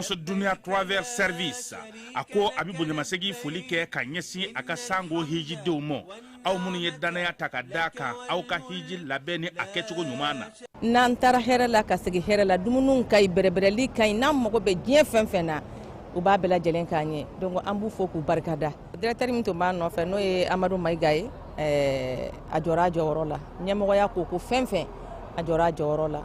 Agence Dunia Travel Service, a ko a bɛ bonyamasegin foli kɛ ka ɲɛsin a ka sango hijidenw ma, aw minnu ye dannaya ta ka d'a kan aw ka hiji labɛn ni a kɛcogo ɲuman na. N'an taara hɛrɛ la ka segin hɛrɛ la, dumuniw ka ɲi, bɛrɛbɛrɛli ka ɲi, n'an mago bɛ diɲɛ fɛn fɛn na, u b'a bɛɛ lajɛlen k'an ye. Donc an b'u fo k'u barikada. Directeur min tun b'a nɔfɛ, n'o ye Amadu Mayiga ye, a jɔra a jɔyɔrɔ la. Ɲɛmɔgɔya ko ko fɛn fɛn, a jɔra a jɔyɔrɔ la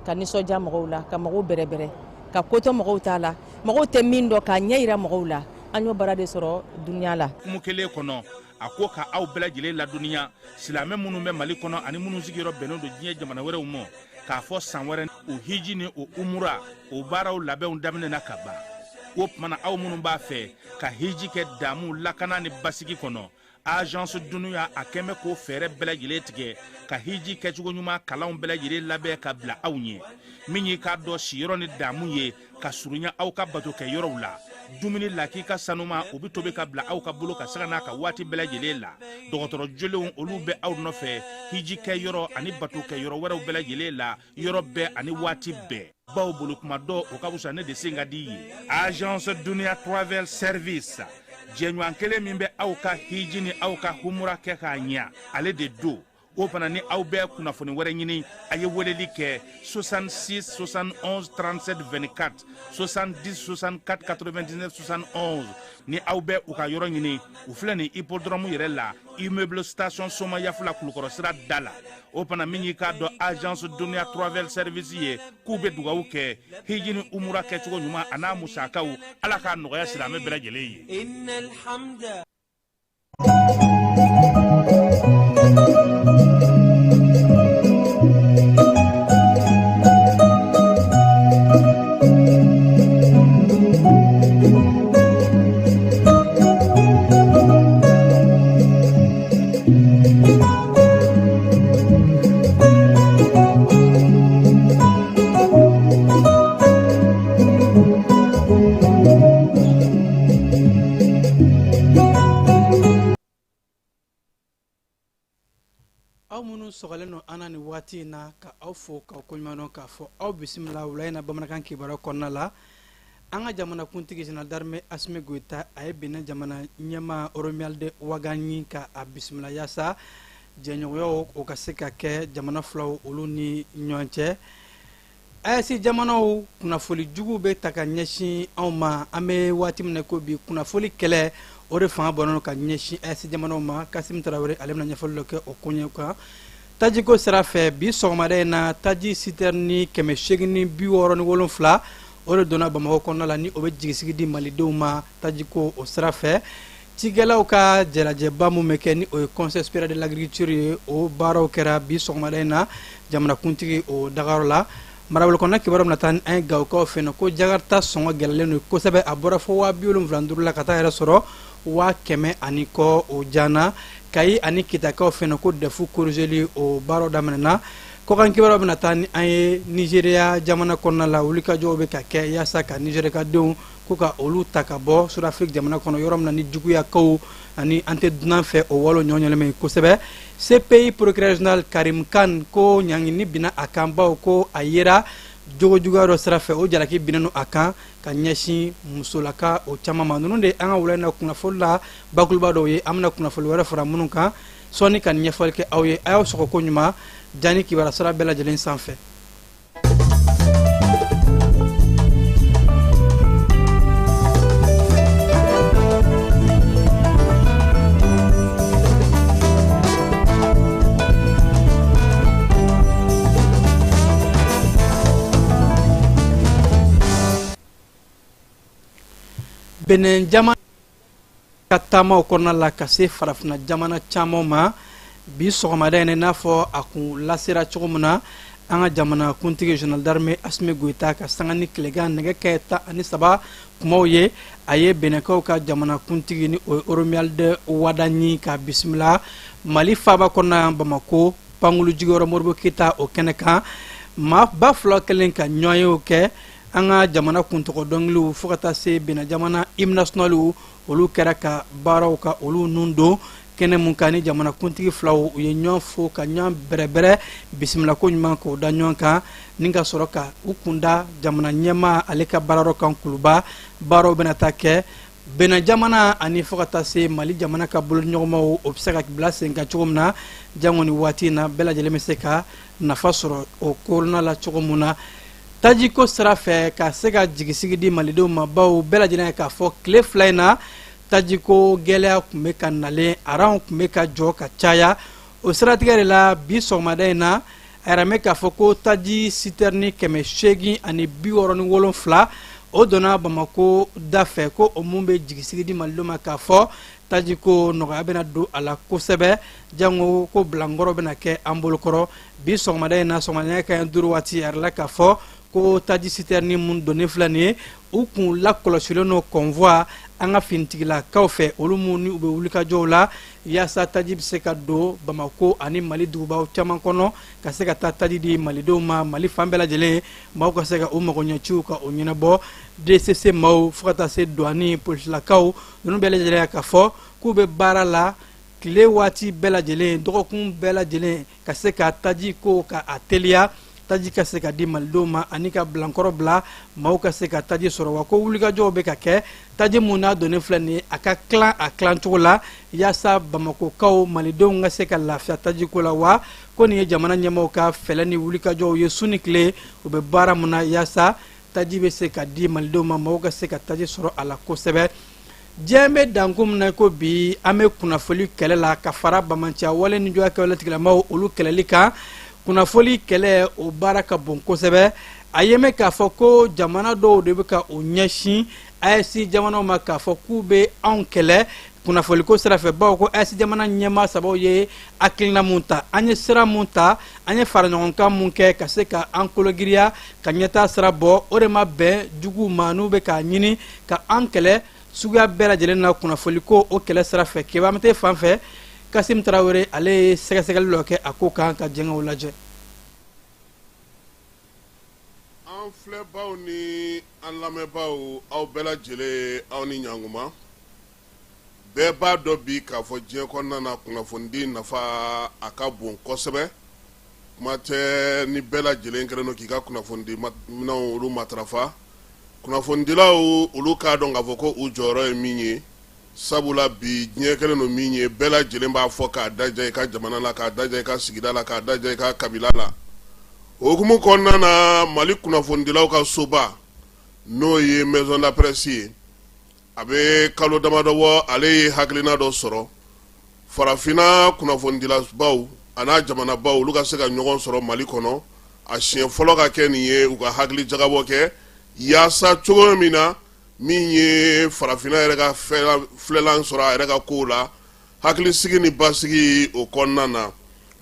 ka nisɔndiya mɔgɔw la, ka mɔgɔw bɛrɛbɛrɛ, ka kotɔ mɔgɔw t'a la, mɔgɔw tɛ min dɔn, k'a ɲɛ yira mɔgɔw la. An y'o baara de sɔrɔ dunuya la. Kumu kelen kɔnɔ, a ko ka aw bɛɛ lajɛlen ladɔnniya, silamɛ minnu bɛ Mali kɔnɔ ani minnu sigiyɔrɔ bɛnnen don diɲɛ jamana wɛrɛw ma, k'a fɔ san wɛrɛ o hiji ni o umura o baaraw labɛnw daminɛna ka ban. O tuma na, aw minnu b'a fɛ ka hiji kɛ damu, lakana ni basigi kɔnɔ, Agence Dunuya a kɛn bɛ k'o fɛɛrɛ bɛɛ lajɛlen tigɛ ka hiji kɛcogo ɲuman kalanw bɛɛ lajɛlen labɛn ka bila aw ɲɛ. Min y'i k'a dɔn siyɔrɔ ni damu ye ka surunya aw ka bato kɛ yɔrɔw la, dumuni lakika sanuma, o bɛ tobi ka bila aw ka bolo ka sanga n'a ka waati bɛɛ lajɛlen la. Dɔgɔtɔrɔ jolenw, olu bɛ aw nɔfɛ hiji kɛ yɔrɔ ani bato kɛ yɔrɔ wɛrɛw bɛɛ lajɛlen la, yɔrɔ bɛɛ ani waati bɛɛ. Baw bolo kuma dɔ, o ka fisa ne de sen ka di ye. Agence Dunia Travel Service, jɛɲɔgɔn kelen min bɛ aw ka hiji ni aw ka humura kɛ k'a ɲɛ, ale de don. O fana ni aw bɛ kunnafoni wɛrɛ ɲini, a ye weleli kɛ 66 71 37 24, 70 64 99 71. Ni aw bɛ u ka yɔrɔ ɲini, u filɛ nin hippodrome yɛrɛ la, immeuble station Somayafula, Kulukɔrɔ sira da la. O fana, min y'i k'a dɔn Agence Dunia Travel Service ye, k'u bɛ dugawu kɛ hiji ni umura kɛcogo ɲuman a n'a musakaw, Ala k'a nɔgɔya silamɛ bɛɛ lajɛlen ye. Aw minnu sɔgɔlen don an na nin waati in na, ka aw fo k'aw koɲuman dɔn, k'a fɔ aw bisimila wula in na bamanankan kibaruya kɔnɔna la. An ka jamanakuntigi général d'armée Asimi Goyita, a ye Benin jamana ɲɛmaa Romuald Wadagni ka a bisimila yaasa jɛɲɔgɔnyaw o ka se ka kɛ jamana filaw olu ni ɲɔgɔn cɛ. AES jamanaw, kunnafoli jugu bɛ ta ka ɲɛsin anw ma. An bɛ waati min na ko bi, kunnafoli kɛlɛ o de fanga bɔnnen ka ɲɛsin AES jamanaw ma. Kasim Tarawele, ale bɛna ɲɛfɔli dɔ kɛ o koɲɛ kan. Tajiko sira fɛ, bi sɔgɔmada in na, taji sitɛrini 867, o de donna Bamakɔ kɔnɔna la, ni o bɛ jigisigi di malidenw ma tajiko o sira fɛ. Cikɛlaw ka jalajɛba min bɛ kɛ, ni o ye Conseil supérieur de l'agriculture ye, o baaraw kɛra bi sɔgɔmada in na jamanakuntigi o dagayɔrɔ la. Marabolo kɔnɔna kibaru bɛna taa an ye Gawokaw fɛ yen, ko jakarta sɔngɔ gɛlɛyalen don kosɛbɛ. A bɔra fo 75 la ka taa yɛrɛ sɔrɔ 100 ani kɔ o janna. Kayi ani Kitakaw fɛ yen, ko DEF corrigeli o baaraw daminɛna. Kɔkan kibaru bɛna taa ni an ye Nizeriya jamana kɔnɔna la. Wulikajɔw bɛ ka kɛ yaasa ka Nizeriyakadenw ko ka olu ta ka bɔ Sud-Afrique jamana kɔnɔ, yɔrɔ min na ni juguyakaw ani an tɛ dunan fɛ o walo ɲɔgɔn kosɛbɛ. CPI procureur général Karim Khan, ko ɲangini binna a kan, bawo ko a yera jogojuguya dɔ sira fɛ. O jalaki binnen don a kan ka ɲɛsin musolaka o caman ma. Ninnu de an ka wula in na kunnafoli la bakuruba dɔw ye. An bɛna kunnafoli wɛrɛ fara minnu kan sɔɔni ka ɲɛfɔli kɛ aw ye. A y'aw sɔgɔ ko ɲuman jani kibaruya sira bɛɛ lajɛlen sanfɛ. Benin jamana ka taamaw kɔnɔna la ka se farafinna jamana caman ma bi sɔgɔmada in, n'a fɔ a kun lasera cogo min na, an ka jamana kuntigi général d'armée Asimi Goyita ka sanga ni tilegan nɛgɛ kɛ 13 kumaw ye, a ye Benɛkaw ka jamana kuntigi, ni o ye Romuald Wadagni, ka bisimila Mali faaba kɔnɔna yan, Bamako pankulu jigiyɔrɔ Modibo Keyita o kɛnɛ kan. Maa ba fila kelen ka ɲɔgɔnyew kɛ, an ka jamana kuntɔgɔ dɔnkiliw fo ka taa se Benin jamana hymne nationalw, olu kɛra ka baaraw ka olu nun don. Kɛnɛ mun kan ni jamanakuntigi filaw u ye ɲɔgɔn fo ka ɲɔgɔn bɛrɛbɛrɛ, bisimilako ɲuman k'o da ɲɔgɔn kan, ni ka sɔrɔ ka u kunda jamana ɲɛmaa ale ka baarayɔrɔ kan Kuluba. Baaraw bɛna taa kɛ Benin jamana ani fo ka taa se Mali jamana ka bolodiɲɔgɔnmaw, o bɛ se ka bila sen kan cogo min na, jango ni waati in na bɛɛ lajɛlen bɛ se ka nafa sɔrɔ o kɔnɔna la cogo min na tajiko sira fɛ, ka se ka jigisigi di malidenw ma, bawo bɛɛ lajɛlen k'a fɔ tile 2 in na tajiko gɛlɛya tun bɛ ka nalen, aranw tun bɛ ka jɔ ka caya. O siratigɛ de la, bi sɔgɔmada in na, a yɛrɛ mɛn k'a fɔ ko taji sitɛrini 867, o donna Bamakɔ da fɛ, ko o mun bɛ jigisigi di malidenw ma k'a fɔ tajiko nɔgɔya bɛna don a la kosɛbɛ, jango ko bilankɔrɔ bɛna kɛ an bolokɔrɔ. Bi sɔgɔmada in na, sɔgɔmada kanɲɛ 5 waati, a yɛrɛ k'a fɔ ko taji sitɛrini mun donnen filɛ nin ye, u kun lakɔlɔsilen don convoi an ka finitigilakaw fɛ, olu mun ni u bɛ wulikajɔw la yaasa taji bɛ se ka don Bamako ani Mali dugubaw caman kɔnɔ, ka se ka taa taji di malidenw ma Mali fan bɛɛ lajɛlen, maaw ka se ka u magoɲɛciw ka o ɲɛnabɔ. DCC maaw fo ka taa se douane polisilakaw ninnu bɛɛ lajɛlen k'a fɔ k'u bɛ baara la tile waati bɛɛ lajɛlen, dɔgɔkun bɛɛ lajɛlen, ka se ka taji ko ka a teliya, taji ka se ka di malidenw ma ani ka bilankɔrɔ bila maaw ka se ka taji sɔrɔ. Wa ko wulikajɔw bɛ ka kɛ, taji mun n'a donnen filɛ nin ye, a ka tilan a tilancogo la yaasa Bamakokaw, malidenw ka se ka lafiya tajiko la. Wa ko nin ye jamana ɲɛmaaw ka fɛɛrɛ ni wulikajɔw ye su ni tile, u bɛ baara mun na yaasa taji bɛ se ka di malidenw ma, maaw ka se ka taji sɔrɔ a la kosɛbɛ. Diɲɛ bɛ dankun min na ko bi, an bɛ kunnafoli kɛlɛ la ka fara bamanciya wale ni juguya kɛwale tigilamaw olu kɛlɛli kan. Kunnafoli kɛlɛ, o baara ka bon kosɛbɛ. A ye mɛn k'a fɔ ko jamana dɔw de bɛ ka o ɲɛsin AES jamanaw ma k'a fɔ k'u bɛ anw kɛlɛ kunnafoliko sira fɛ, bawo ko AES jamana ɲɛmaa sabaw ye hakilina mun ta, an ye sira mun ta, an ye faraɲɔgɔnkan mun kɛ ka se ka an kologiriya ka ɲɛtaa sira bɔ, o de ma bɛn juguw ma, n'u bɛ k'a ɲini ka an kɛlɛ suguya bɛɛ lajɛlen na kunnafoliko o kɛlɛ sira fɛ. Kebamate fan fɛ, Kasim Tarawele ale ye sɛgɛsɛgɛli dɔ kɛ a ko kan ka jɛngɛw lajɛ. An filɛbaw ni an lamɛnbaaw, aw bɛɛ lajɛlen, aw ni ɲankuma. Bɛɛ b'a dɔn bi k'a fɔ diɲɛ kɔnɔna na, kunnafonidi nafa a ka bon kosɛbɛ. Kuma tɛ ni bɛɛ lajɛlen kɛlen don k'i ka kunnafonidi minɛnw olu matarafa. Kunnafonidilaw olu k'a dɔn k'a fɔ ko u jɔyɔrɔ ye min ye, sabula bi diɲɛ kɛlen don min ye, bɛɛ lajɛlen b'a fɔ k'a daja i ka jamana la, k'a daja i ka sigida la, k'a daja i ka kabila la. O hukumu kɔnɔna na, Mali kunnafonidilaw ka soba, n'o ye Maison de la Presse ye, a bɛ kalo damadɔ bɔ, ale ye hakilina dɔ sɔrɔ farafinna kunnafonidilabaw a n'a jamanabaw olu ka se ka ɲɔgɔn sɔrɔ Mali kɔnɔ. A siɲɛ fɔlɔ ka kɛ nin ye, u ka hakili jagabɔ kɛ yaasa cogo min na min ye farafinna yɛrɛ ka filɛlan sɔrɔ a yɛrɛ ka kow la, hakilisigi ni basigi o kɔnɔna na.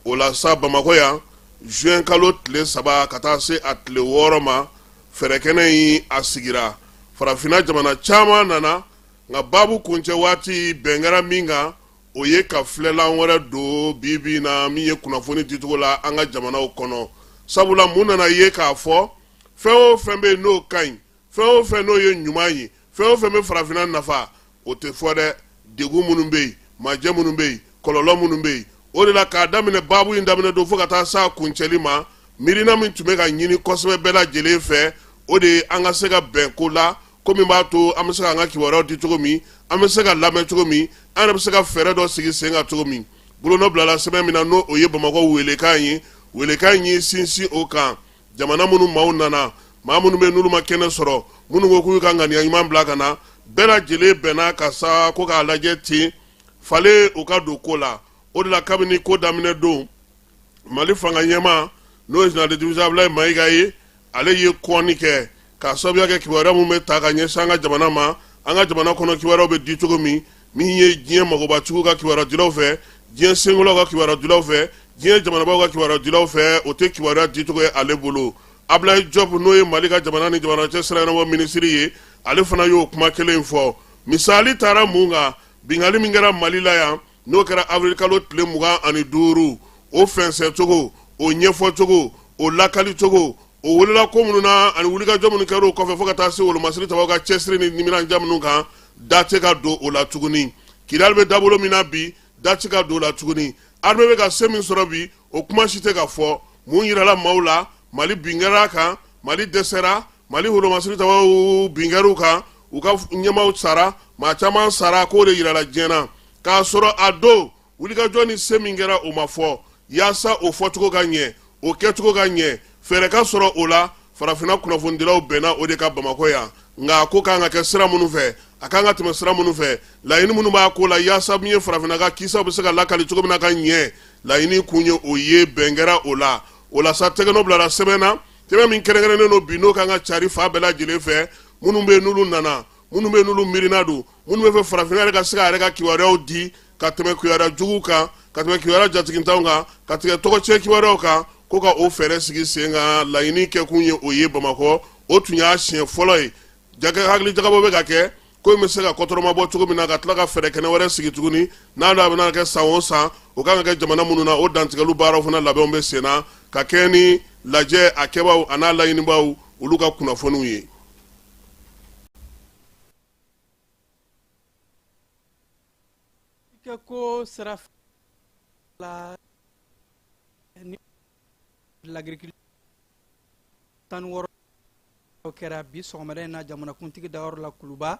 O la sa, Bamakɔ yan, juin kalo tile 3 ka taa se a tile 6 ma, fɛrɛkɛnɛ in a sigira. Farafinna jamana caman nana, nka baabu kuncɛ waati, bɛn kɛra min kan, o ye ka filɛlan wɛrɛ don bi bi na min ye kunnafoni dicogo la an ka jamanaw kɔnɔ. Sabula mun nana ye k'a fɔ fɛn o fɛn bɛ yen n'o ka ɲi, fɛn o fɛn n'o ye ɲuman ye, fɛn o fɛn bɛ farafinna nafa, o tɛ fɔ dɛ. Degun minnu bɛ yen, majɛ minnu bɛ yen, kɔlɔlɔ minnu bɛ yen, o de la k'a daminɛ baabu in daminɛ don fo ka taa s'a kuncɛli ma, miirina min tun bɛ ka ɲini kosɛbɛ bɛɛ lajɛlen fɛ, o de ye an ka se ka bɛn ko la, ko min b'a to an bɛ se k'an ka kibaruyaw di cogo min, an bɛ se ka lamɛn cogo min, an yɛrɛ bɛ se ka fɛɛrɛ dɔ sigi sen kan cogo min. Bolonɔ bilala sɛbɛn min na, n'o o ye Bamakɔ welekan ye, welekan in y'i sinsin o kan. Jamana minnu maaw nana, maa minnu bɛ n'olu ma kɛnɛ sɔrɔ, minnu ko k'u ka ŋaniya ɲuman bila ka na, bɛɛ lajɛlen bɛnna ka sa ko k'a lajɛ ten falen u ka don ko la. O de la, kabini ko daminɛ don, Mali fanga ɲɛmaa, n'o ye général de division Abulayi Mayiga ye, ale ye kɔnni kɛ k'a sababuya kɛ kibaruya minnu bɛ ta ka ɲɛsin an ka jamana ma, an ka jamana kɔnɔ kibaruyaw bɛ di cogo min, min ye diɲɛ magobatigiw ka kibaruya fɛ, diɲɛ senkolaw ka kibaruya fɛ, diɲɛ jamanabaw ka kibaruya fɛ, o tɛ kibaruya dicogo ye ale bolo. Abulayi Jɔpu, n'o ye Mali ka jamana ni jamana cɛ sira ɲɛnabɔ minisiri ye, ale fana y'o kuma kelen in fɔ. Misali taara mun kan? Binkanni min kɛra Mali la yan, n'o kɛra avril kalo tile 25, o fɛnsɛncogo, o ɲɛfɔcogo, o lakalicogo, o welela ko minnu na ani wulikajɔ minnu kɛra o kɔfɛ, fo ka taa se wolomasiri tabaw ka cɛsiri ni niminanja minnu kan, da tɛ ka don o la tuguni. Kidali bɛ dabolo min na bi, Daci ka don o la tuguni. Armée bɛ ka se min sɔrɔ bi, o kuma si tɛ ka fɔ. Mun yirala maaw la? Mali bin kɛra a kan, Mali dɛsɛra, Mali wolomasiri tabaw bin kɛr'u kan, u ka ɲɛmaaw sara, maa caman sara, k'o de yirala diɲɛ na. K'a sɔrɔ a don wulikajɔ ni se min kɛra, o ma fɔ. Yaasa o fɔcogo ka ɲɛ, o kɛcogo ka ɲɛ, fɛɛrɛ ka sɔrɔ o la, Farafinna kunnafonidilaw bɛnna o de kan Bamakɔ yan. Nka a ko kan ka kɛ sira minnu fɛ, a kan ka tɛmɛ sira minnu fɛ, laɲini minnu b'a ko la, yaasa min ye farafinna ka kisaw bɛ se ka lakali cogo min na ka ɲɛ, laɲini kun ye o ye, bɛn kɛra o la. O la sa, tɛgɛnɔ bilara sɛbɛn na, sɛbɛn min kɛrɛnkɛrɛnnen don bi, n'o kan ka cari fan bɛɛ lajɛlen fɛ. Minnu bɛ yen n'olu nana, minnu bɛ yen n'olu miirina don, minnu bɛ fɛ farafinna yɛrɛ ka se k'a yɛrɛ ka kibaruyaw di ka tɛmɛ kibaruya juguw kan, ka tɛmɛ kibaruya jatigintanw kan, ka tɛmɛ tɔgɔcɛn kibaruyaw kan, ko ka o fɛɛrɛ sigi sen kan. Laɲini kɛkun ye o ye Bamakɔ. O tun y'a siɲɛ fɔlɔ ye. Hakili jagabɔ bɛ ka kɛ ko in bɛ se ka kɔtɔrɔma bɔ cogo min na, ka tila ka fɛɛrɛ kɛnɛ wɛrɛ sigi tuguni, n'a a bɛna kɛ san o san, o kan ka kɛ jamana minnu na, o dantigɛliw baaraw fana labɛnw bɛ sen na ka kɛ ni lajɛ a kɛbaaw an'a laɲinibaaw olu ka kunnafoniw ye. Ko sira la ni l'agriculture 16 kɛra bi sɔgɔmada in na jamanakuntigi dayɔrɔ la Kuluba,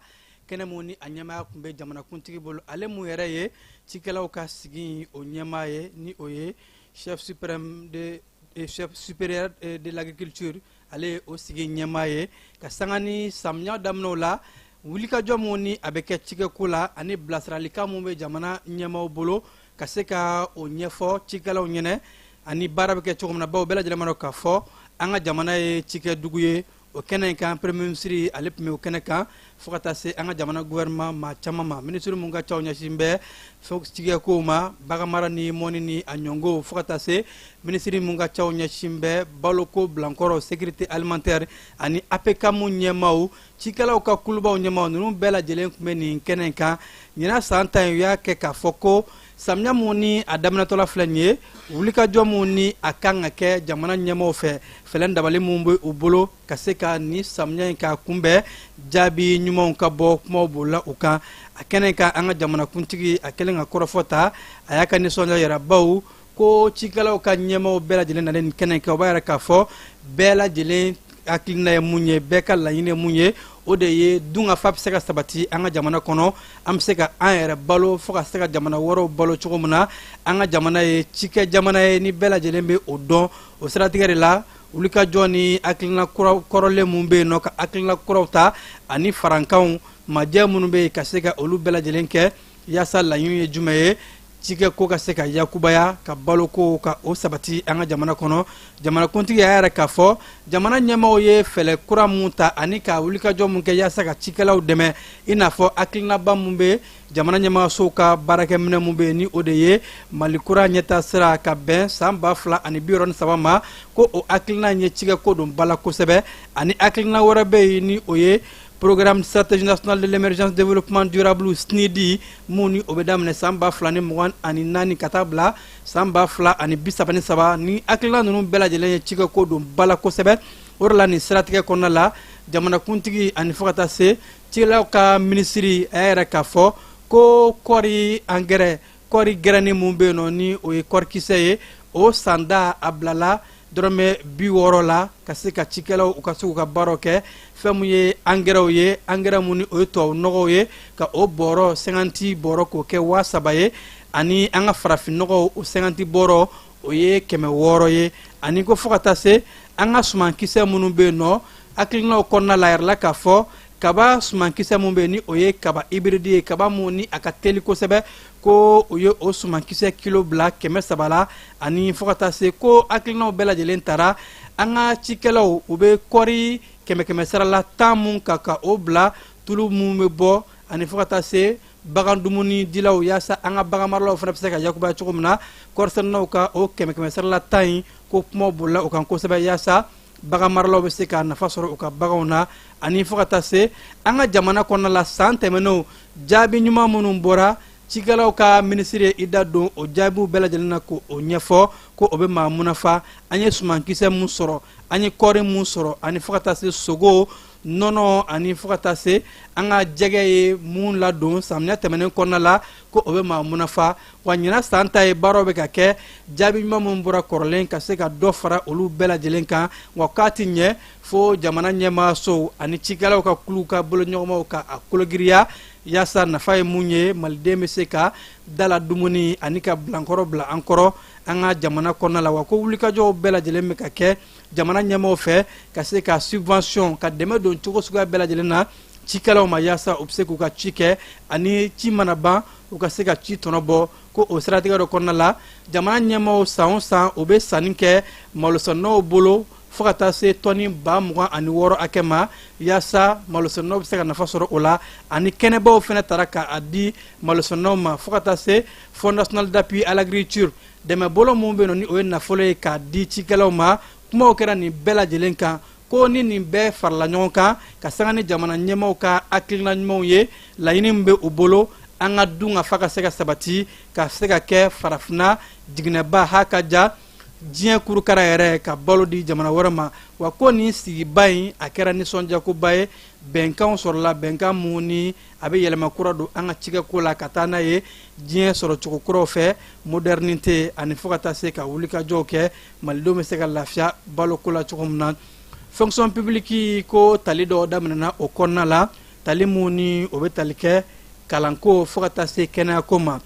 kɛnɛ mun ni a ɲɛmaaya tun bɛ jamanakuntigi bolo, ale mun yɛrɛ ye cikɛlaw ka sigi o ɲɛmaa ye, ni o ye chef suprême de chef supérieur de l'agriculture, ale ye o sigi ɲɛmaa ye. Ka sanga ni samiya daminɛw la, wulikajɔ mun ni a bɛ kɛ cikɛko la ani bilasiralikan mun bɛ jamana ɲɛmaaw bolo ka se ka o ɲɛfɔ cikɛlaw ɲɛnɛ ani baara bɛ kɛ cogo min na, bawo bɛɛ lajɛlen b'a dɔn k'a fɔ an ka jamana ye cikɛdugu ye. O kɛnɛ in kan, premier ministre ale tun bɛ o kɛnɛ kan, fo ka taa se an ka jamana gouvernement maa caman ma, minisiri mun ka caw ɲɛsin bɛ cikɛkow ma, baganmara ni mɔni ni a ɲɔngo, fo ka taa se minisiri mun ka caw ɲɛsin bɛ baloko bilankɔrɔ, sécurité alimentaire, ani APCAM ɲɛmaaw, cikɛlaw ka kulubaw ɲɛmaaw, ninnu bɛɛ lajɛlen tun bɛ nin kɛnɛ in kan. Ɲinan san ta in, u y'a kɛ k'a fɔ ko samiya mun ni a daminɛtɔla filɛ nin ye, wulikajɔ mun ni a kan ka kɛ jamana ɲɛmaaw fɛ, fɛɛrɛ dabali mun bɛ u bolo ka se ka nin samiya in k'a kunbɛn, jaabi ɲumanw ka bɔ, kumaw bolila u kan a kɛnɛ kan. An ka jamanakuntigi a kɛlen ka kɔrɔfɔ ta, a y'a ka nisɔndiya yira, bawo ko cikɛlaw ka ɲɛmaaw bɛɛ lajɛlen nalen nin kɛnɛ kan, o b'a yira k'a fɔ bɛɛ lajɛlen hakilina ye mun ye, bɛɛ ka laɲini ye mun ye, o de ye dunkafa bɛ se ka sabati an ka jamana kɔnɔ, an bɛ se ka an yɛrɛ balo fo ka se ka jamana wɛrɛw balo cogo min na. An ka jamana ye cikɛ jamana ye, ni bɛɛ lajɛlen bɛ o dɔn. O siratigɛ de la, wulikajɔ ni hakilina kɔrɔlen mun bɛ yen nɔ, ka hakilina kuraw ta ani farankanw majɛ minnu bɛ yen, ka se ka olu bɛɛ lajɛlen kɛ yaasa laɲini ye jumɛn ye, cikɛko ka se ka yakubaya, ka baloko ka o sabati an ka jamana kɔnɔ. Jamanakuntigi y'a yɛrɛ k'a fɔ jamana ɲɛmaaw ye fɛɛrɛ kura mun ta ani ka wulikajɔ mun kɛ yaasa ka cikɛlaw dɛmɛ, i n'a fɔ hakilinaba mun bɛ jamana ɲɛmaasow ka baarakɛminɛ mun bɛ yen, ni o de ye Mali kura ɲɛta sira ka bɛn san 2063 ma, ko o hakilina ye cikɛko don ba la kosɛbɛ. Ani hakilina wɛrɛ bɛ yen, ni o ye programme stratégie nationale de l'émergence développement durable, SNID, mun ni o bɛ daminɛ san 2024 ka taa bila san 2033. Ni hakilina ninnu bɛɛ lajɛlen ye cikɛko don ba la kosɛbɛ. O de la, nin siratigɛ kɔnɔna la, jamanakuntigi ani fo ka taa se cikɛlaw ka minisiri, a y'a yɛrɛ k'a fɔ ko kɔɔri angɛrɛ, kɔɔri gɛrɛni mun bɛ yen nɔ, ni o ye kɔɔrikisɛ ye, o sanda a bilala dɔrɔmɛ 60 la, ka se ka cikɛlaw u ka se k'u ka baaraw kɛ. Fɛn mun ye angɛrɛw ye, angɛrɛ mun ni o ye tubabu nɔgɔw ye, ka o bɔrɔ 50 bɔrɔ k'o kɛ 3000 ye, ani an ka farafinnɔgɔw, o 50 bɔrɔ o ye 600 ye. Ani ko fo ka taa se an ka sumankisɛ minnu bɛ yen nɔ, hakilinaw kɔnɔna la, a yirala k'a fɔ kaba sumankisɛ mun bɛ yen, ni o ye kaba hybride ye, kaba mun ni a ka teli kosɛbɛ, ko u ye o sumankisɛ kilo bila 300 la. Ani fo ka taa se ko hakilinaw bɛɛ lajɛlen tara an ka cikɛlaw, u bɛ kɔɔri kɛmɛ kɛmɛ sarala 10 mun ka o bila tulu mun bɛ bɔ, ani fo ka taa se bagan dumuni dilaw, yaasa an ka baganmaralaw fana bɛ se ka yakubaya cogo min na, kɔɔrisɛnɛnaw ka o kɛmɛ kɛmɛ sarala 10 in, ko kumaw bolila o kan kosɛbɛ, yaasa baganmaralaw bɛ se ka nafa sɔrɔ u ka baganw na. Ani fo ka taa se an ka jamana kɔnɔna la, san tɛmɛnenw jaabi ɲuman minnu bɔra, cikɛlaw ka minisiri ye i da don o jaabiw bɛɛ lajɛlen na k'o ɲɛfɔ, ko o bɛ maa munafa, an ye sumankisɛ mun sɔrɔ, an ye kɔɔri mun sɔrɔ, ani fo ka taa se sogo Nɔnɔ ani fo ka taa se an ka jɛgɛ ye mun ladon samiya tɛmɛnen kɔnɔna la, ko o bɛ maa munafa. Wa ɲinan san ta ye, baaraw bɛ ka kɛ, jaabi ɲuman minnu bɔra kɔrɔlen ka se ka dɔ fara olu bɛɛ lajɛlen kan. Wa k'a ti ɲɛ fo jamana ɲɛmaasow ani cikɛlaw ka kuluw ka boloɲɔgɔnmaw ka a kologiriya, yaasa nafa ye mun ye, maliden bɛ se ka dala dumuni ani ka bilankɔrɔ bila an kɔrɔ an ka jamana kɔnɔna la. Wa ko wulikajɔw bɛɛ lajɛlen bɛ ka kɛ jamana ɲɛmaaw fɛ ka se ka subvention, ka dɛmɛ don cogo suguya bɛɛ lajɛlen na cikɛlaw ma, yaasa u bɛ se k'u ka ci kɛ, ani ci mana ban, u ka se ka ci tɔnɔ bɔ. Ko o siratigɛ dɔ kɔnɔna la, jamana ɲɛmaaw san o san, u bɛ sanni kɛ malosɛnɛnaw bolo fo ka taa se tɔni 26,000 hakɛ ma, yaasa malosɛnɛnaw bɛ se ka nafa sɔrɔ o la. Ani kɛnɛbaw fana tara k'a di malosɛnɛnaw ma, fo ka taa se Fonds national d'appui à l'agriculture, dɛmɛbolo mun bɛ yen nɔ, ni o ye nafolo ye k'a di cikɛlaw ma. Kumaw kɛra nin bɛɛ lajɛlen kan, ko ni nin bɛɛ farala ɲɔgɔn kan ka sanga ni jamana ɲɛmaaw ka hakilina ɲumanw ye, laɲini min bɛ u bolo, an ka dun ka fa ka se ka sabati, ka se ka kɛ Farafinna jiginɛba ha ka ja diɲɛ kurukara yɛrɛ, ka balo di jamana wɛrɛ ma. Wa ko nin sigiba in, a kɛra nisɔndiyakoba ye, bɛnkanw sɔrɔla, bɛnkan mun ni a bɛ yɛlɛma kura don an ka cikɛko la, ka taa n'a ye diɲɛ sɔrɔcogo kuraw fɛ, modernité, ani fo ka taa se ka wulikajɔw kɛ, malidenw bɛ se ka lafiya baloko la cogo min na. Fonction publique, ko tali dɔw daminɛna o kɔnɔna la, tali mun ni o bɛ tali kɛ kalanko fo ka taa se kɛnɛyako ma.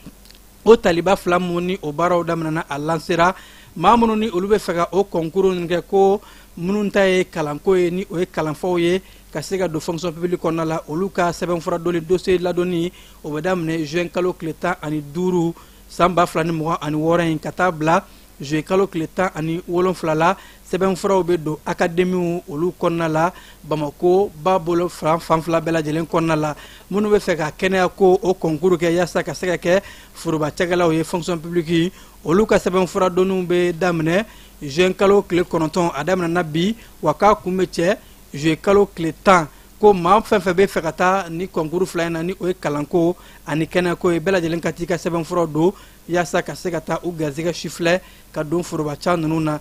O taliba fila mun ni o baaraw daminɛna, a lancera, maa minnu ni olu bɛ fɛ ka o concours ninnu kɛ, ko minnu ta ye kalanko ye, ni o ye kalanfaw ye, ka se ka don fonction publique kɔnɔna la, olu ka sɛbɛnfura donni, dossier ladonni, o bɛ daminɛ juin kalo tile 15 san 2026 in, ka taa bila juillet kalo tile 17 la. Sɛbɛnfuraw bɛ don académie olu kɔnɔna la, Bamako ba bolo fan fila bɛɛ lajɛlen kɔnɔna la. Minnu bɛ fɛ ka kɛnɛya ko o concours kɛ, yaasa ka se ka kɛ foroba cakɛlaw ye fonction publique, olu ka sɛbɛnfura donniw bɛ daminɛ juin kalo tile 9, a daminɛna bi, wa k'a kun bɛ cɛ juillet kalo tile 10. Ko maa fɛn fɛn bɛ fɛ ka taa ni concours fila in na, ni o ye kalanko ani kɛnɛyako ye, bɛɛ lajɛlen ka t'i ka sɛbɛnfuraw don, yaasa ka se ka taa u garisɛgɛ sifilɛ ka don foroba ca ninnu na.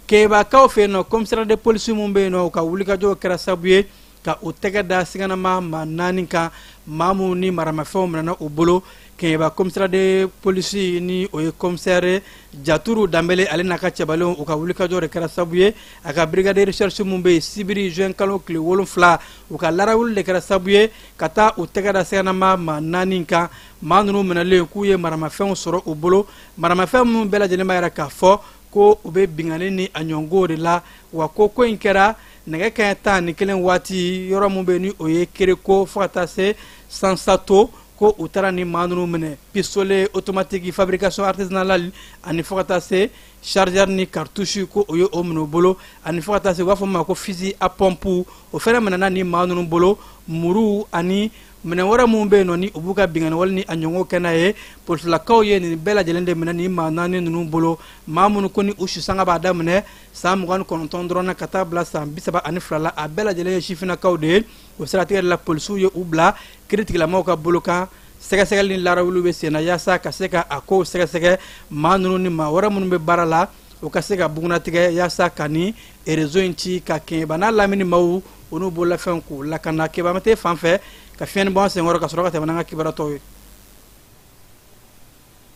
Kebakaw fɛ yen nɔ, commissariat de police mun bɛ yen nɔ, u ka wulikajɔw kɛra sababu ye ka u tɛgɛ da siganama maa naani kan, maa minnu ni maramafɛnw minɛna u bolo. Kɛɲɛba commissariat de police, ni o ye commissaire Jaturu Danbele, ale n'a ka cɛbalenw, u ka wulikajɔ de kɛra sababu ye, a ka brigade de recherche mun bɛ yen, sibiri juin kalo tile 7, u ka larawuli de kɛra sababu ye ka taa u tɛgɛ da siganama maa naani kan. Maa ninnu minɛlen, k'u ye maramafɛnw sɔrɔ u bolo, maramafɛn minnu bɛɛ lajɛlen b'a yira k'a fɔ ko u bɛ binkanni ni a ɲɔngo de la. Wa ko ko in kɛra nɛgɛ kanɲɛ 11 waati, yɔrɔ min bɛ ni o ye Kereko fo ka taa se Sansato, ko u taara ni maa ninnu minɛ, pistolet automatique fabrication artisanale, ani fo ka taa se chargeur ni cartouche, ko o ye o minɛ u bolo, ani fo ka taa se u b'a fɔ ma ko fusil à pompe, o fɛnɛ minɛna ni maa ninnu bolo, muru ani minɛn wɛrɛ minnu bɛ yen nɔ, ni u b'u ka binkanni wale ni a ɲɔgɔn kɛ n'a ye. Polisilakaw ye nin bɛɛ lajɛlen de minɛ ni maa naani ninnu bolo, maa minnu ko ni u sisanga b'a daminɛ san 29 dɔrɔn na ka taa bila san 32 la. A bɛɛ lajɛlen ye sifinnakaw de ye. O siratigɛ de la, polisiw ye u bila kiiritigilamaw ka bolo kan. Sɛgɛsɛgɛli ni larawuliw bɛ sen na, yaasa ka se ka a kow sɛgɛsɛgɛ, maa ninnu ni maa wɛrɛ minnu bɛ baara la, u ka se ka bugunnatigɛ, yaasa ka ni réseau in ci ka Kɛɲɛba n'a lamini maaw, u n'u bololafɛnw k'u lakana. Kebamate fan fɛ, ka fiɲɛni bɔ an senkɔrɔ, ka sɔrɔ ka tɛmɛ n'an ka kibaruya tɔw ye.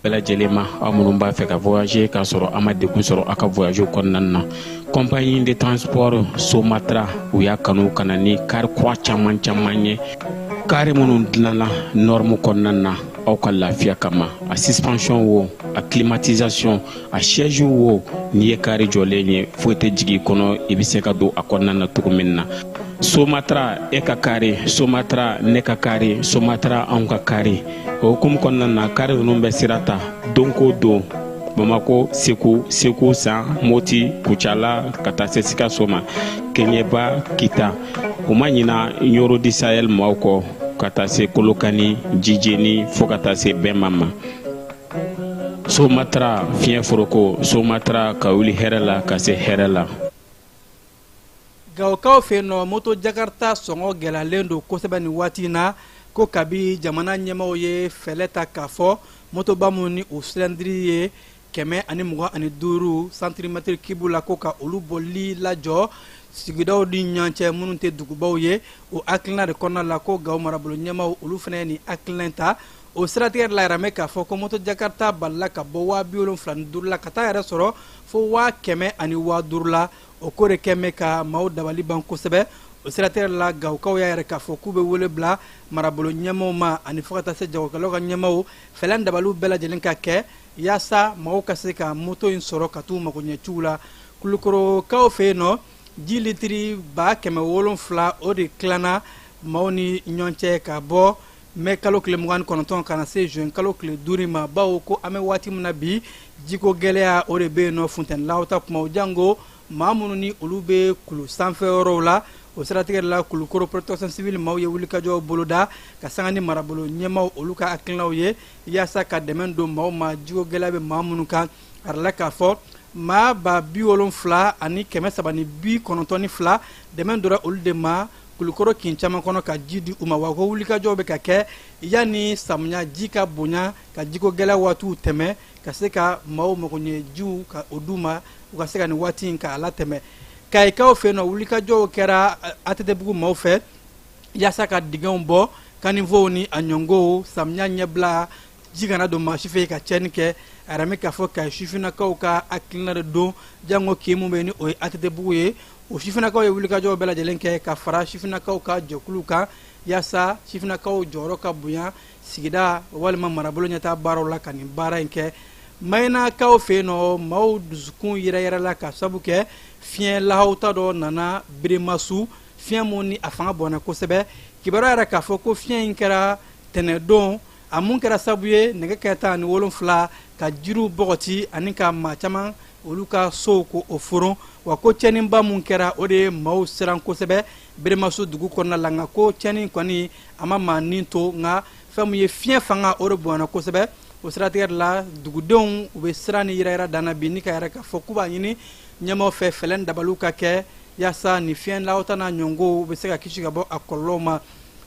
Bɛɛ lajɛlen ma, aw minnu b'a fɛ ka voyager k'a sɔrɔ a ma degun sɔrɔ aw ka voyage kɔnɔna na, compagnie de transport Somatra, u y'a kanu ka na ni car kura caman caman ye, car minnu dilanna norme kɔnɔna na aw ka lafiya kama. A suspension wo, a climatisation, a siège wo, n'i ye car jɔlen ye, foyi tɛ jigin i kɔnɔ, i bɛ se ka don a kɔnɔna na cogo min na. Somatra, e ka car, Somatra, ne ka car, Somatra, anw ka car. O hukumu kɔnɔna na, car ninnu bɛ sira ta don ko don, Bamako, Segu, Segu San, Moti, Kucala, ka taa se Sikaso ma, Keɲeba, Kita. U ma ɲina Ɲoro du Sahel maaw kɔ, ka taa se Kolokani, Jijeni, fo ka taa se Bɛnma ma. Somatra, fiɲɛ foroko, Somatra, ka wuli hɛrɛ la ka se hɛrɛ la. Gawokaw fɛ yen nɔ, moto Jakarta sɔngɔ gɛlɛyalen don kosɛbɛ nin waati in na. Ko kabi jamana ɲɛmaaw ye fɛɛrɛ ta k'a fɔ motoba minnu ni u cylindre ye 125 centimètre cube la, ko ka olu bɔli lajɔ. Sigidaw ni ɲɔgɔn cɛ minnu tɛ dugubaw ye, o hakilina de kɔnɔna la ko Gawo marabolo ɲɛmaaw olu fana ye nin hakilina in ta. O siratigɛ la, yɛrɛ k'a fɔ ko moto jakarta balila ka bɔ 75 la ka taa yɛrɛ sɔrɔ fo 100 005 la. O ko de kɛn bɛ ka maaw dabali ban kosɛbɛ. O siratigɛ la, Gawukaw y'a yɛrɛ k'a fɔ k'u bɛ wele bila marabolo ɲɛmaaw ma ani fo ka taa se jagokɛlaw ka ɲɛmaaw, fɛlɛn dabaliw bɛɛ lajɛlen ka kɛ yaasa maaw ka se ka moto in sɔrɔ ka t'u mago ɲɛciw la. Kulukorokaw fɛ yen nɔ, ji litiri 700,000, o de tilanna maaw ni ɲɔgɔn cɛ ka bɔ mɛ kalo tile 29 ka na se juin kalo tile 5 ma, bawo ko an bɛ waati min na bi, jiko gɛlɛya o de bɛ yen nɔ funtɛnilaw ta kumaw, jango maa minnu ni olu bɛ kulu sanfɛ yɔrɔw la. O siratigɛ la, Kulukoro protection civile maaw ye wulikajɔw boloda ka sanga ni marabolo ɲɛmaaw olu ka hakilinaw ye yaasa ka dɛmɛ don maaw ma, jiko gɛlɛya bɛ maa minnu kan. A la k'a fɔ maa 70,392, dɛmɛ donna olu de ma Kulukoro kin caman kɔnɔ ka ji di u ma. Wa ko wulikajɔw bɛ ka kɛ yanni samiya ji ka bonya ka jiko gɛlɛya waatiw tɛmɛ, ka se ka maaw magoɲɛ jiw ka o d'u ma, u ka se ka nin waati in k'a latɛmɛ. Kayikaw fɛ yen nɔ, wulikajɔw kɛra ATT-bugu maaw fɛ yaasa ka dingɛw bɔ caniveauw ni a ɲɔngow, samiya ɲɛbila ji kana don maa si fɛ ka tiɲɛni kɛ. A yɛrɛ k'a fɔ Kayi sifinnakaw ka hakilina de don, jango kin mun bɛ yen ni o ye ATT-bugu ye. O sifinnakaw ye wulikajɔw bɛɛ lajɛlen kɛ ka fara sifinnakaw ka jɛkulu kan yaasa sifinnakaw jɔyɔrɔ ka bonya sigida walima marabolo ɲɛtaa baaraw la, ka nin baara in kɛ. Mayinakaw fɛ yen nɔ, maaw dusukun yɛrɛ yɛrɛ la ka sabu kɛ fiɲɛ lahawuta dɔ nana Beremasu, fiɲɛ mun ni a fanga bɔnna kosɛbɛ. Kibaruya yɛrɛ k'a fɔ ko fiɲɛ in kɛra tɛnɛdon, a mun kɛra sabu ye nɛgɛ kɛ 17 ka jiriw bɔgɔti ani ka maa caman olu ka sow ko o foron. Wa ko tiɲɛniba mun kɛra, o de ye maaw siran kosɛbɛ Beremasu dugu kɔnɔna la. Nka ko tiɲɛni kɔni a ma maa nin to, nka fɛn mun ye fiɲɛ fanga, o de bonyana kosɛbɛ. O siratigɛ de la, dugudenw u bɛ siran ni yɛrɛ yɛrɛ danna bi ni ka yɛrɛ k'a fɔ k'u b'a ɲini ɲɛmaaw fɛ, fɛlɛn dabaliw ka kɛ yaasa nin fiɲɛ lawuta n'a ɲɔngow bɛ se ka kisi ka bɔ a kɔlɔlɔw ma.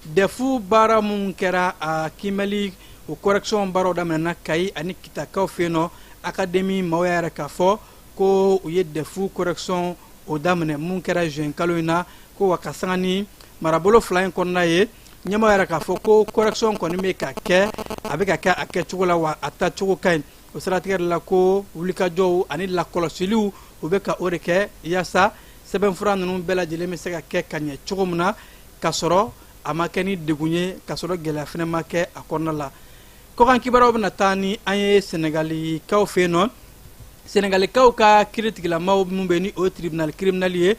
DEF baara mun kɛra a kiimɛli, o correction baaraw daminɛna Kayi ani Kitakaw fɛ yen nɔ. Académie maaw y'a yɛrɛ k'a fɔ ko u ye DEF correction o daminɛ mun kɛra juin kalo in na, ko wa ka sanga ni marabolo fila in kɔnɔna ye. Ɲɛmaa yɛrɛ k'a fɔ ko correction kɔni bɛ ka kɛ, a bɛ ka kɛ a kɛcogo la, wa a taacogo ka ɲi. O siratigɛ de la, ko wulikajɔw ani lakɔlɔsiliw u bɛ ka o de kɛ yaasa sɛbɛnfura ninnu bɛɛ lajɛlen bɛ se ka kɛ ka ɲɛ cogo min na, ka sɔrɔ a ma kɛ ni degun ye, ka sɔrɔ gɛlɛya fana ma kɛ a kɔnɔna la. Kɔkan kibaruyaw bɛna taa ni an ye Sɛnɛgalikaw fɛ yen nɔ. Sɛnɛgalikaw ka kiiritigilamaw minnu bɛ ni o ye tribunal criminel ye,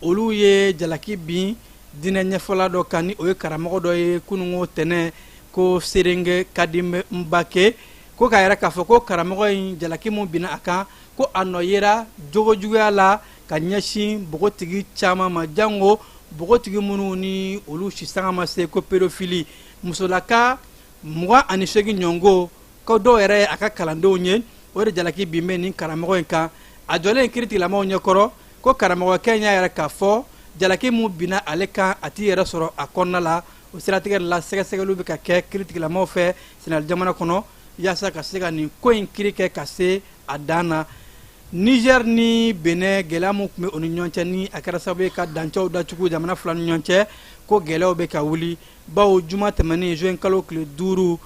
olu ye jalaki bin diinɛ ɲɛfɔla dɔ kan, ni o ye karamɔgɔ dɔ ye kununko tɛnɛ, ko Serenge Kadime Nbake, ko k'a yɛrɛ k'a fɔ ko karamɔgɔ in, jalaki mun binna a kan, ko a nɔ yera jogojuguya la ka ɲɛsin npogotigi caman ma, jango npogotigi minnu ni olu sisanga ma se, ko pédophilie. Musolaka 28 ɲɔngo, ko dɔw yɛrɛ ye a ka kalandenw ye, o de jalaki bin bɛ nin karamɔgɔ in kan. A jɔlen kiiritigilamaw ɲɛkɔrɔ, ko karamɔgɔkɛ in y'a yɛrɛ k'a fɔ jalaki mun binna ale kan, a t'i yɛrɛ sɔrɔ a kɔnɔna la. O siratigɛ la, sɛgɛsɛgɛliw bɛ ka kɛ kiiritigilamaw fɛ Senegal jamana kɔnɔ yaasa ka se ka nin ko in kiiri kɛ ka se a dan na. Niger ni Benin, gɛlɛya mun tun bɛ o ni ɲɔgɔn cɛ, ni a kɛra sababu ye ka dancɛw datugu jamana fila ni ɲɔgɔn cɛ, ko gɛlɛyaw bɛ ka wuli, bawo juma tɛmɛnen juin kalo tile 5,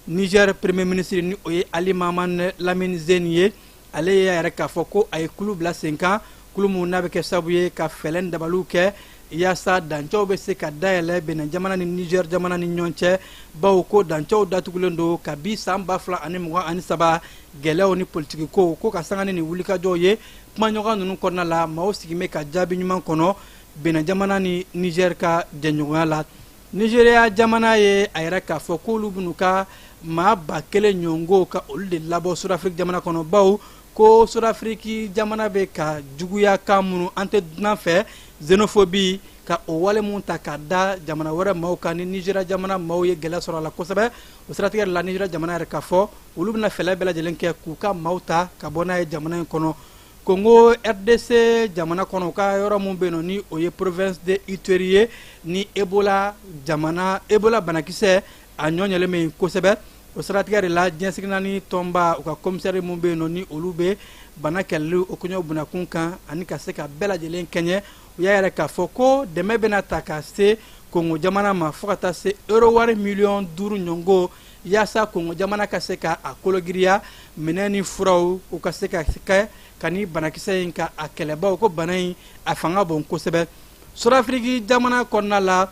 Niger premier ministre, ni o ye Ali Mahaman Lamine Zeine ye, ale y'a yɛrɛ k'a fɔ ko a ye kulu bila sen kan, kulu mun n'a bɛ kɛ sababu ye ka fɛlɛn dabaliw kɛ yaasa dancɛw bɛ se ka dayɛlɛ Benin jamana ni Niger jamana ni ɲɔgɔn cɛ, bawo ko dancɛw datugulen don kabi san 2023, gɛlɛyaw ni politiki ko. Ko ka sanga ni nin wulikajɔw ye, kumaɲɔgɔn ninnu kɔnɔna la, maaw sigilen bɛ ka jaabi ɲuman kɔnɔ Benin jamana ni Niger ka jɛɲɔgɔnya la. Nigéria jamana ye a yɛrɛ k'a fɔ k'olu bɛn'u ka maa 1000 ɲɔngo ka olu de labɔ Sud-Afrique jamana kɔnɔ, bawo ko Sud-Afrique jamana bɛ ka juguya kan minnu an tɛ dunan fɛ, xénophobie, ka o wale mun ta ka da jamana wɛrɛ maaw kan, ni Nigéria jamana maaw ye gɛlɛya sɔrɔ a la kosɛbɛ. O siratigɛ la, Nigéria jamana yɛrɛ k'a fɔ olu bɛna fɛɛrɛ bɛɛ lajɛlen kɛ k'u ka maaw ta ka bɔ n'a ye jamana in kɔnɔ. Congo RDC jamana kɔnɔ, u ka yɔrɔ mun bɛ yen nɔ, ni o ye province de Ituri ye, ni Ebola jamana, Ebola banakisɛ a ɲɔ ɲɛlen bɛ yen kosɛbɛ. O siratigɛ de la, diɲɛ seleke naani tɔnba, u ka commissaire mun bɛ yen nɔ, ni olu bɛ bana kɛlɛli o kɔɲɔ bunakun kan ani ka se ka bɛɛ lajɛlen kɛɲɛ, U y'a yira k'a fɔ ko dɛmɛ bɛna ta ka se Kongo jamana ma fo ka taa se euro wari miliyɔn 5 ɲɔgɔn, yaasa Kongo jamana ka se ka a kologiriya minɛn ni furaw, u ka se ka kɛ ka ni banakisɛ in ka a kɛlɛbaw, ko bana in a fanga bon kosɛbɛ. Sudafiriki jamana kɔnɔna la,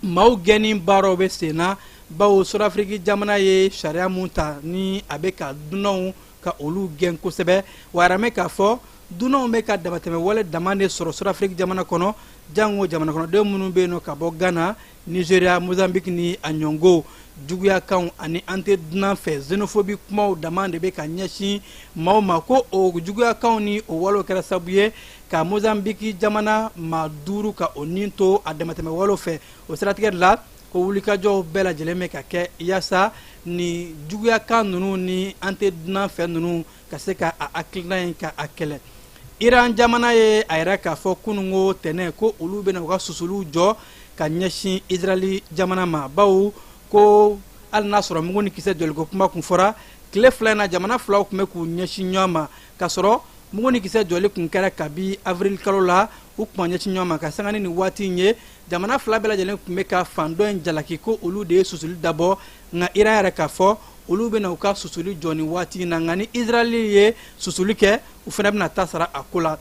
maaw gɛnni baaraw bɛ sen na, bawo Sudafiriki jamana ye sariya mun ta ni a bɛ ka dunanw ka olu gɛn kosɛbɛ. Wa a yɛrɛ k'a fɔ dunanw bɛ ka damatɛmɛ wale dama de sɔrɔ Sudafiriki jamana kɔnɔ, jango jamana kɔnɔden minnu bɛ yen nɔ ka bɔ Ghana, Nigeria, Mozambique ni a ɲɔngo. Juguyakanw ani an tɛ dunan fɛ, xénophobie kumaw dama de bɛ ka ɲɛsin maaw ma, ko o juguyakanw ni o walew kɛra sababu ye ka Mozambique jamana maa duuru ka o nin to a damatɛmɛ walew fɛ. O siratigɛ de la, ko wulikajɔw bɛɛ lajɛlen bɛ ka kɛ yaasa ni juguyakan ninnu ni an tɛ dunan fɛ ninnu ka se ka a hakilina in ka a kɛlɛ. Iran jamana ye a yɛrɛ k'a fɔ kununko tɛnɛ ko olu bɛna u ka susuliw jɔ ka ɲɛsin Israɛl jamana ma, bawo ko hali n'a sɔrɔ mugu ni kisɛ jɔliko kuma kun fɔra tile 2 in na, jamana filaw tun bɛ k'u ɲɛsin ɲɔgɔn ma, k'a sɔrɔ mugu ni kisɛ jɔli kun kɛra kabi avril kalo la. U tun ma ɲɛsin ɲɔgɔn ma ka sanga ni nin waati in ye. Jamana fila bɛɛ lajɛlen tun bɛ ka fan dɔ in jalaki ko olu de ye susuli dabɔ, nka Iran yɛrɛ k'a fɔ olu bɛna u ka susuli jɔ nin waati in na, nka ni Israɛl ye susuli kɛ, u fana bɛna ta sara a ko la.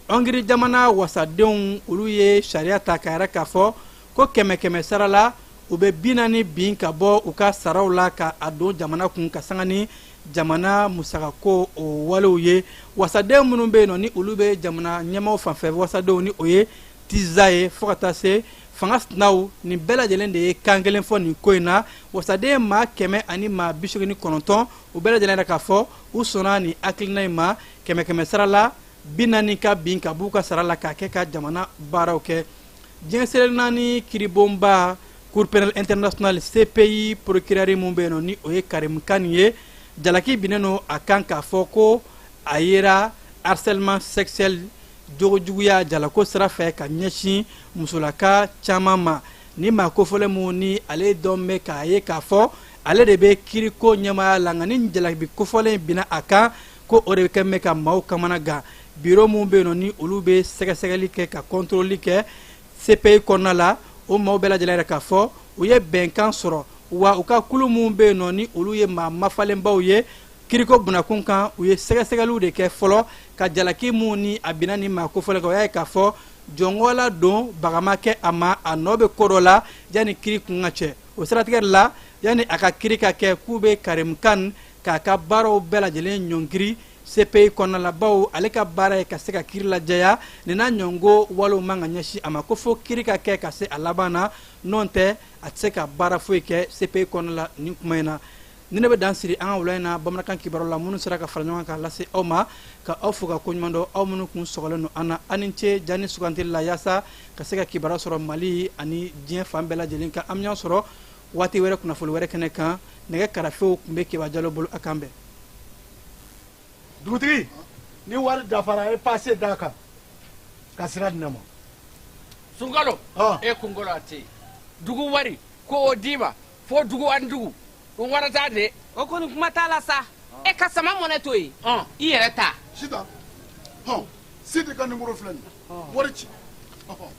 Hongrie jamana wasadenw, olu ye sariya ta ka yɛrɛ k'a fɔ ko kɛmɛ kɛmɛ sara la, u bɛ 40 bin ka bɔ u ka saraw la ka a don jamana kun, ka sanga ni jamana musakako o walew ye. Wasaden minnu bɛ yen nɔ ni olu bɛ jamana ɲɛmaaw fanfɛ, wasadenw ni o ye Tisza ye, fo ka taa se fanga sinaw, nin bɛɛ lajɛlen de ye kan kelen fɔ nin ko in na. Wasaden maa 189, u bɛɛ lajɛlen yɛrɛ k'a fɔ u sɔnna nin hakilina in ma, kɛmɛ kɛmɛ sara la 40 ka bin ka b'u ka sara la k'a kɛ ka jamana baaraw kɛ. Diɲɛ seleke naani kiribonba, Cour pénale internationale, CPI procureur mun bɛ yen nɔ ni o ye Karim Khan ye, jalaki binnen don a kan k'a fɔ ko a yera harcèlement sexuel, jogojuguya jalako sira fɛ ka ɲɛsin musolaka caman ma. Ni maa kofɔlen mun ni ale dɔn bɛ k'a ye k'a fɔ ale de bɛ kiriko ɲɛmaaya la, nka ni jalabi kofɔlen binna a kan, ko o de kɛ bɛ ka maaw kamana gan. Biro mun bɛ yen nɔ ni olu bɛ sɛgɛsɛgɛli kɛ ka kɔntoroli kɛ CPI kɔnɔna la, o maaw bɛɛ lajɛlen yɛrɛ k'a fɔ u ye bɛnkan sɔrɔ, wa u ka kulu mun bɛ yen nɔ ni olu ye maa mafalenbaw ye kiriko bunakun kan, u ye sɛgɛsɛgɛliw de kɛ fɔlɔ ka jalaki mun ni a binna ni maa kofɔlen kan. O y'a ye k'a fɔ jɔngɔla don bagama kɛ a ma, a nɔ bɛ ko dɔ la yanni kiri kun ka cɛ. O siratigɛ de la, yanni a ka kiri ka kɛ, k'u bɛ Karim Khan k'a ka baaraw bɛɛ lajɛlen ɲɔngiri CPI kɔnɔna la, bawo ale ka baara ye ka se ka kiri lajɛya. Nin n'a ɲɔngo walew man ka ɲɛsin a ma, ko fo kiri ka kɛ ka se a laban na, n'o tɛ a tɛ se ka baara foyi kɛ CPI kɔnɔna la. Nin kuma in na, ni ne bɛ dan siri an ka wula in na bamanankan kibaru la minnu sera ka fara ɲɔgɔn kan lase aw ma, ka aw fo ka koɲuman dɔn, aw minnu kun sɔgɔlen don an na. Aw ni ce jani sugantili la yaasa ka se ka kibaruya sɔrɔ Mali ani diɲɛ fan bɛɛ lajɛlen kan. An bɛ ɲɔgɔn sɔrɔ waati wɛrɛ, kunnafoni wɛrɛ kɛnɛ kan. Nɛgɛ karafew tun bɛ Keba Jalo bolo. A kan bɛn. Dugutigi, ni wari dafara, e passe d'a kan ka sira di ne ma. Sunkalo, e kunkolo a tɛ yen. Dugu wari ko o d'i ma fo dugu ani dugu o warata de. O kɔni, kuma t'a la sa. E ka sama mɔnɛ to yen, i yɛrɛ ta. Sitan, hɔn, Sidi ka nimoro filɛ nin ye, wari ci. Ɔhɔn.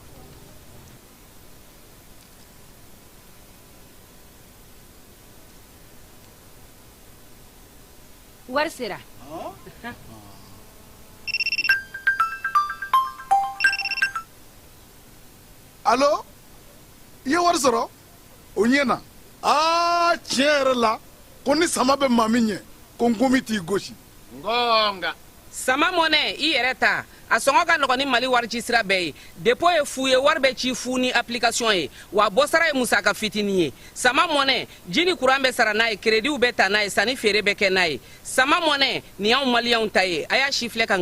Wari sera. Alo, i ye wari sɔrɔ o ɲɛ na. Aa, tiɲɛ yɛrɛ la, ko ni sama bɛ maa min ɲɛ, ko nkomi t'i gosi. Ngonga. Sama mɔnɛ, i yɛrɛ ta, a sɔngɔ ka nɔgɔn ni Mali wari ci sira bɛɛ ye. Dépôt ye fu ye, wari bɛ ci fu ni application ye, wa bɔsara ye musaka fitinin ye. Sama mɔnɛ, ji ni kuran bɛ sara n'a ye, créditw bɛ ta n'a ye, sanni feere bɛ kɛ n'a ye. Sama mɔnɛ nin y'anw maliyɛnw ta ye. A y'a si filɛ ka